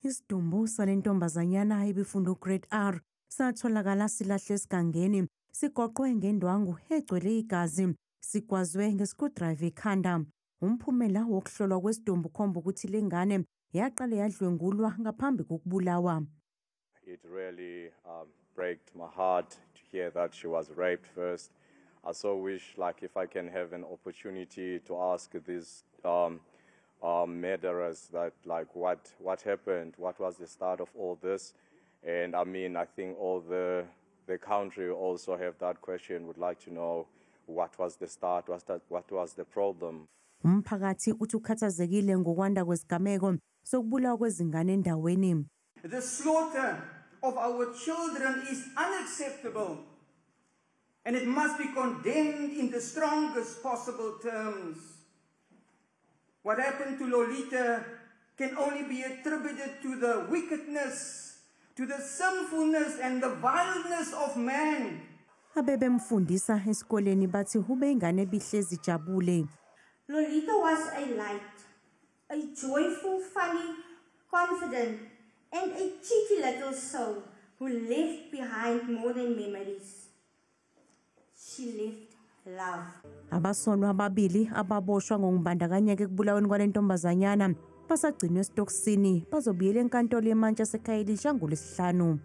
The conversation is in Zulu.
Isidumbu sale ntombazanyana ebifunda uGrade R satholakala silahlwe esigangeni, sigoqwe ngendwangu egcwele igazi, sigwazwe nge-screwdriver ekhanda. Umphumela wokuhlolwa kwesidumbu ukhomba ukuthi le ngane yaqale yadlwengulwa ngaphambi kokubulawa. It really broke my heart to hear that she was raped first. I so wish, like, if I can have an opportunity to ask these murderers that, like, what happened, what was the start of all this? And I mean, I think all the country also have that question, would like to know what was the start, what was the problem. Umphakathi uthi ukhathazekile ngokwanda kwezigameko sokubulawa kwezingane endaweni. The slaughter of our children is unacceptable and it must be condemned in the strongest possible terms. What happened to Lolita can only be attributed to the wickedness, to the sinfulness and the vileness of man. Abebemfundisa esikoleni bathi ube ingane ebihlezi ijabule. Lolita was a light, a joyful, funny, confident, and a cheeky little soul who left behind more than memories. She left love. Abasolwa ababili ababoshwa ngokubandakanyeka ekubulaweni kwale ntombazanyana basagcinwe esitokisini, bazobuyela enkantolo yemantshi yaseKhayelitsha ngoLwesihlanu.